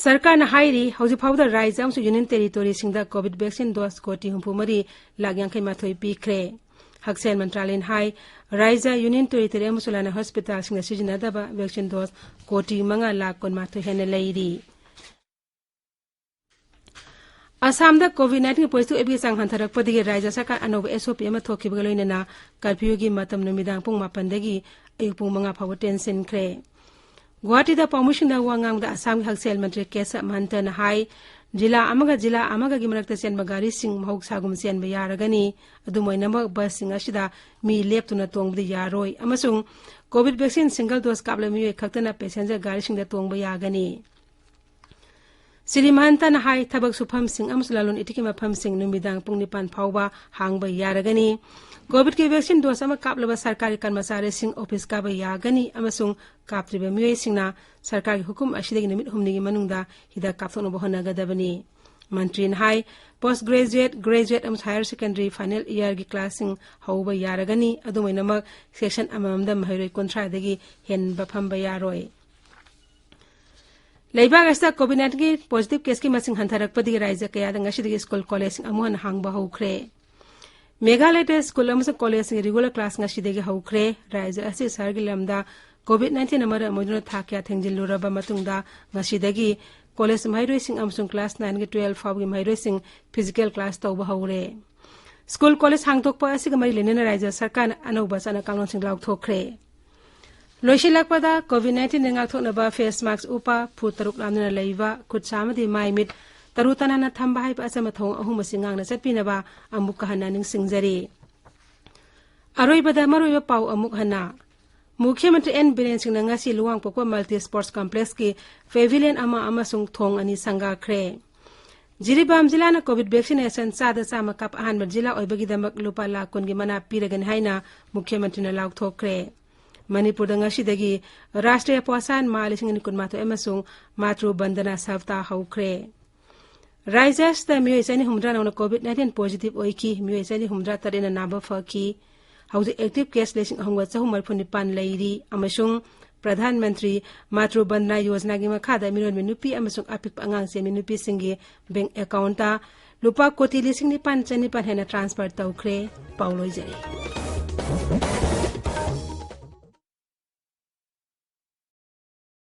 ꯁꯔꯀꯥꯔꯅ ꯍꯥꯏꯔꯤ, ꯍꯧꯖꯤꯛ ꯐꯥꯎꯕꯗ ꯔꯥꯏꯖ꯭ꯌ ꯑꯃꯁꯨꯡ ꯌꯨꯅꯤꯌꯟ ꯇꯦꯔꯤꯇꯣꯔꯤꯁꯤꯡꯗ ꯀꯣꯚꯤꯗ ꯚꯦꯛꯁꯤꯟ ꯗꯣꯁ ꯀꯣꯇꯤ ꯍꯨꯝꯐꯨ ꯃꯔꯤ ꯂꯥꯛ ꯌꯥꯡꯈꯩ ꯃꯥꯊꯣꯏ ꯄꯤꯈ꯭ꯔꯦ꯫ ꯍꯛꯁꯦꯜ ꯃꯟꯇ꯭ꯔꯥꯂꯌꯅ ꯍꯥꯏ, ꯔꯥꯏꯖ꯭ꯌ, ꯌꯨꯅꯤꯌꯟ ꯇꯦꯔꯤꯇꯣꯔꯤ ꯑꯃꯁꯨꯡ ꯂꯅꯥꯏ ꯍꯣꯁꯄꯤꯇꯥꯜꯁꯤꯡꯅ ꯁꯤꯖꯤꯟꯅꯗꯕ ꯚꯦꯛꯁꯤꯟ ꯗꯣꯁ ꯀꯣꯇꯤ ꯃꯉꯥ ꯂꯥꯛ ꯀꯨꯟꯃꯥꯊꯣꯏ ꯍꯦꯟꯅ ꯂꯩꯔꯤ꯫ ꯑꯁꯥꯝꯗ ꯀꯣꯚꯤꯗ ꯅꯥꯏꯟꯇꯤꯟ ꯄꯣꯖꯤꯇꯤꯚ ꯑꯣꯏꯕꯒꯤ ꯆꯥꯡ ꯍꯟꯊꯔꯛꯄꯗꯒꯤ ꯔꯥꯏꯖ꯭ꯌ ꯁꯔꯀꯥꯔ ꯑꯅꯧꯕ ꯑꯦꯁ ꯑꯣ ꯄꯤ ꯑꯃ ꯊꯣꯛꯈꯤꯕꯒ ꯂꯣꯏꯅꯅ ꯀꯔꯐ꯭ꯌꯨꯒꯤ ꯃꯇꯝ ꯅꯨꯃꯤꯗꯥꯡ ꯄꯨꯡ ꯃꯥꯄꯟꯗꯒꯤ ꯑꯌꯨꯛ ꯄꯨꯡ ꯃꯉꯥ ꯐꯥꯎꯕ ꯇꯦꯟꯁꯤꯟꯈ꯭ꯔꯦ꯫ ꯒꯨꯋꯥꯍꯥꯇꯤꯗ ꯄꯥꯎꯃꯤꯁꯤꯡꯗ ꯋꯥ ꯉꯥꯡꯕꯗ ꯑꯁꯥꯝꯒꯤ ꯍꯛꯁꯦꯜ ꯃꯟꯇ꯭ꯔꯤ ꯀꯦꯁꯕ ꯃꯍꯟꯇꯅ ꯍꯥꯏ, ꯖꯤꯂꯥ ꯑꯃꯒ ꯖꯤꯂꯥ ꯑꯃꯒꯒꯤ ꯃꯔꯛꯇ ꯆꯦꯟꯕ ꯒꯥꯔꯤꯁꯤꯡ ꯃꯍꯧꯁꯥꯒꯨꯝ ꯆꯦꯟꯕ ꯌꯥꯔꯒꯅꯤ꯫ ꯑꯗꯨꯝ ꯑꯣꯏꯅꯃꯛ, ꯕꯁꯁꯤꯡ ꯑꯁꯤꯗ ꯃꯤ ꯂꯦꯞꯇꯨꯅ ꯇꯣꯡꯕꯗꯤ ꯌꯥꯔꯣꯏ ꯑꯃꯁꯨꯡ ꯀꯣꯚꯤꯗ ꯚꯦꯛꯁꯤꯟ ꯁꯤꯡꯒꯜ ꯗꯣꯁ ꯀꯥꯞꯂꯕ ꯃꯤꯑꯣꯏ ꯈꯛꯇꯅ ꯄꯦꯁꯦꯟꯖꯔ ꯒꯥꯔꯤꯁꯤꯡꯗ ꯇꯣꯡꯕ ꯌꯥꯒꯅꯤ꯫ ꯁ꯭ꯔꯤ ꯃꯍꯟꯇꯅ ꯍꯥꯏ, ꯊꯕꯛ ꯁꯨꯐꯝꯁꯤꯡ ꯑꯃꯁꯨꯡ ꯂꯂꯣꯟ ꯏꯇꯤꯛꯀꯤ ꯃꯐꯝꯁꯤꯡ ꯅꯨꯃꯤꯗꯥꯡ ꯄꯨꯡ ꯅꯤꯄꯥꯟ ꯐꯥꯎꯕ ꯍꯥꯡꯕ ꯌꯥꯔꯒꯅꯤ꯫ ꯀꯣꯚꯤꯗꯀꯤ ꯚꯦꯛꯁꯤꯟ ꯗꯣꯁ ꯑꯃ ꯀꯥꯞꯂꯕ ꯁꯔꯀꯥꯔꯒꯤ ꯀꯔꯃꯆꯥꯔꯤꯁꯤꯡ ꯑꯣꯐꯤꯁ ꯀꯥꯕ ꯌꯥꯒꯅꯤ ꯑꯃꯁꯨꯡ ꯀꯥꯞꯇ꯭ꯔꯤꯕ ꯃꯤꯑꯣꯏꯁꯤꯡꯅ ꯁꯔꯀꯥꯔꯒꯤ ꯍꯨꯀꯨꯝ ꯑꯁꯤꯗꯒꯤ ꯅꯨꯃꯤꯠ ꯍꯨꯝꯅꯤꯒꯤ ꯃꯅꯨꯡꯗ ꯍꯤꯗꯥꯛ ꯀꯥꯞꯊꯣꯛꯅꯕ ꯍꯣꯠꯅꯒꯗꯕꯅꯤ꯫ ꯃꯟꯇ꯭ꯔꯤꯅ ꯍꯥꯏ, ꯄꯣꯁ ꯒ꯭ꯔꯦꯖꯨꯑꯦꯠ, ꯒ꯭ꯔꯦꯖꯨꯑꯦꯠ ꯑꯃꯁꯨꯡ ꯍꯥꯌꯔ ꯁꯦꯀꯦꯟꯗꯔꯤ ꯐꯥꯏꯅꯦꯜ ꯏꯌꯥꯔꯒꯤ ꯀ꯭ꯂꯥꯁꯁꯤꯡ ꯍꯧꯕ ꯌꯥꯔꯒꯅꯤ꯫ ꯑꯗꯨꯝ ꯑꯣꯏꯅꯃꯛ, ꯁꯦꯛꯁꯟ ꯑꯃꯃꯝꯗ ꯃꯍꯩꯔꯣꯏ ꯀꯨꯟꯊ꯭ꯔꯥꯗꯒꯤ ꯍꯦꯟꯕ ꯐꯝꯕ ꯌꯥꯔꯣꯏ꯫ ꯂꯩꯕꯥꯛ ꯑꯁꯤꯗ ꯀꯣꯚꯤꯗ ꯅꯥꯏꯟꯇꯤꯟꯒꯤ ꯄꯣꯖꯤꯇꯤꯚ ꯀꯦꯁꯀꯤ ꯃꯁꯤꯡ ꯍꯟꯊꯔꯛꯄꯗꯒꯤ ꯔꯥꯏꯖ꯭ꯌ ꯀꯌꯥꯗ ꯉꯁꯤꯗꯒꯤ ꯁ꯭ꯀꯨꯜ ꯀꯣꯂꯦꯖꯁꯤꯡ ꯑꯃꯨꯛ ꯍꯟꯅ ꯍꯥꯡꯕ ꯍꯧꯈ꯭ꯔꯦ꯫ ꯃꯦꯘꯥꯂꯌꯗ ꯁ꯭ꯀꯨꯜ ꯑꯃꯁꯨꯡ ꯀꯣꯂꯦꯖꯁꯤꯡꯒꯤ ꯔꯤꯒꯨꯂꯔ ꯀ꯭ꯂꯥꯁ ꯉꯁꯤꯗꯒꯤ ꯍꯧꯈ꯭ꯔꯦ꯫ ꯔꯥꯏꯖ꯭ꯌ ꯑꯁꯤ ꯁꯍꯔꯒꯤ ꯂꯝꯗ ꯀꯣꯚꯤꯗ ꯅꯥꯏꯟꯇꯤꯟꯅ ꯃꯔꯝ ꯑꯣꯏꯗꯨꯅ ꯊꯥ ꯀꯌꯥ ꯊꯦꯡꯖꯤꯜꯂꯨꯔꯕ ꯃꯇꯨꯡꯗ ꯉꯁꯤꯗꯒꯤ ꯀꯣꯂꯦꯖ ꯃꯍꯩꯔꯣꯏꯁꯤꯡ ꯑꯃꯁꯨꯡ ꯀ꯭ꯂꯥꯁ ꯅꯥꯏꯟꯒꯤ ꯇꯨꯋꯦꯜꯐ ꯐꯥꯎꯕꯒꯤ ꯃꯍꯩꯔꯣꯏꯁꯤꯡ ꯐꯤꯖꯤꯀꯦꯜ ꯀ꯭ꯂꯥꯁ ꯇꯧꯕ ꯍꯧꯔꯦ꯫ ꯁ꯭ꯀꯨꯜ ꯀꯣꯂꯦꯖ ꯍꯥꯡꯗꯣꯛꯄ ꯑꯁꯤꯒ ꯃꯔꯤ ꯂꯩꯅꯅ ꯔꯥꯏꯖ꯭ꯌ ꯁꯔꯀꯥꯔꯅ ꯑꯅꯧꯕ ꯆꯠꯅ ꯀꯥꯡꯂꯣꯟꯁꯤꯡ ꯂꯥꯎꯊꯣꯛꯈ꯭ꯔꯦ꯫ ꯂꯣꯏꯁꯤꯜꯂꯛꯄꯗ, ꯀꯣꯚꯤꯗ ꯅꯥꯏꯟꯇꯤꯟꯗꯒꯤ ꯉꯥꯛꯊꯣꯛꯅꯕ ꯐꯦꯁ ꯃꯥꯛꯁ ꯎꯞꯄ, ꯐꯨꯠ ꯇꯔꯨꯛ ꯂꯥꯞꯅꯅ ꯂꯩꯕ, ꯈꯨꯠ ꯁꯥ ꯑꯃꯗꯤ ꯃꯥꯏ ꯃꯤꯠ ꯇꯔꯨ ꯇꯅꯥꯟꯅ ꯊꯝꯕ ꯍꯥꯏꯕ ꯑꯆꯝꯕ ꯊꯧꯑꯣꯡ ꯑꯍꯨꯝ ꯑꯁꯤ ꯉꯥꯛꯅ ꯆꯠꯄꯤꯅꯕ ꯑꯃꯨꯛꯀ ꯍꯟꯅ ꯅꯤꯡꯁꯤꯡꯖꯔꯤ꯫ ꯑꯔꯣꯏꯕꯗ ꯃꯔꯨꯑꯣꯏꯕ ꯄꯥꯎ ꯑꯃꯨꯛ ꯍꯟꯅ꯫ ꯃꯨꯈ꯭ꯌ ꯃꯟꯇ꯭ꯔꯤ ꯑꯦꯟ ꯕꯤꯔꯦꯟ ꯁꯤꯡꯅ ꯉꯁꯤ ꯂꯨꯋꯥꯡꯄꯣꯛꯄ ꯃꯜꯇꯤ ꯁ꯭ꯄꯣꯔꯠꯁ ꯀꯝꯄ꯭ꯂꯦꯛꯁꯀꯤ ꯄꯦꯚꯤꯂꯤꯌꯟ ꯑꯃ ꯑꯃꯁꯨꯡ ꯊꯣꯡ ꯑꯅꯤ ꯁꯪꯒꯥꯈ꯭ꯔꯦ꯫ ꯖꯤꯔꯤꯕꯥꯝ ꯖꯤꯂꯥꯅ ꯀꯣꯚꯤꯗ ꯚꯦꯛꯁꯤꯅꯦꯁꯟ ꯆꯥꯗ ꯆꯥꯝꯃ ꯀꯥꯞꯄ ꯑꯍꯥꯟꯕ ꯖꯤꯂꯥ ꯑꯣꯏꯕꯒꯤꯗꯃꯛ ꯂꯨꯄꯥ ꯂꯥꯈ ꯀꯨꯟꯒꯤ ꯃꯅꯥ ꯄꯤꯔꯒꯅꯤ ꯍꯥꯏꯅ ꯃꯨꯈ꯭ꯌ ꯃꯟꯇ꯭ꯔꯤꯅ ꯂꯥꯎꯊꯣꯛꯈ꯭ꯔꯦ꯫ ꯃꯅꯤꯄꯨꯔꯗ ꯉꯁꯤꯗꯒꯤ ꯔꯥꯁꯇ꯭ꯔꯤꯌ ꯄꯣꯁꯥꯟ ꯃꯥꯍ ꯂꯤꯁꯤꯡ ꯑꯅꯤ ꯀꯨꯟꯃꯥꯊꯣꯏ ꯑꯃꯁꯨꯡ ꯃꯥꯇ꯭ꯔꯨ ꯕꯟꯗꯅꯥ ꯁꯞꯇꯥ ꯍꯧꯈ꯭ꯔꯦ꯫ ꯔꯥꯏꯖ꯭ꯌ ꯑꯁꯤꯗ ꯃꯤꯑꯣꯏ ꯆꯅꯤ ꯍꯨꯝꯐꯨꯇꯔꯥ ꯅꯧꯅ ꯀꯣꯚꯤꯗ ꯅꯥꯏꯟꯇꯤꯟ ꯄꯣꯖꯤꯇꯤꯚ ꯑꯣꯏꯈꯤ, ꯃꯤꯑꯣꯏ ꯆꯅꯤ ꯍꯨꯝꯐꯨꯇꯔꯥ ꯇꯔꯦꯠꯅ ꯅꯥꯕ ꯐꯈꯤ꯫ ꯍꯧꯖꯤꯛ ꯑꯦꯛꯇꯤꯚ ꯀꯦꯁ ꯂꯤꯁꯤꯡ ꯑꯍꯨꯝꯒ ꯆꯍꯨꯝ ꯃꯔꯤꯐꯨ ꯅꯤꯄꯥꯟ ꯂꯩꯔꯤ ꯑꯃꯁꯨꯡ ꯄ꯭ꯔꯙꯥꯟ ꯃꯟꯇ꯭ꯔꯤ ꯃꯥꯇ꯭ꯔꯨ ꯕꯟꯗꯅꯥ ꯌꯣꯖꯅꯥꯒꯤ ꯃꯈꯥꯗ ꯃꯤꯔꯣꯟꯕꯤ ꯅꯨꯄꯤ ꯑꯃꯁꯨꯡ ꯑꯄꯤꯛꯄ ꯑꯉꯥꯡ ꯆꯦꯟꯕꯤ ꯅꯨꯄꯤꯁꯤꯡꯒꯤ ꯕꯦꯡꯛ ꯑꯦꯀꯥꯎꯟꯇ ꯂꯨꯄꯥ ꯀꯣꯇꯤ ꯂꯤꯁꯤꯡ ꯅꯤꯄꯥꯟ ꯆꯅꯤꯄꯥꯟ ꯍꯦꯟꯅ ꯇ꯭ꯔꯥꯟꯁꯐꯔ ꯇꯧꯈ꯭ꯔꯦ꯫ ꯄꯥꯎ ꯂꯣꯏꯖꯔꯦ꯫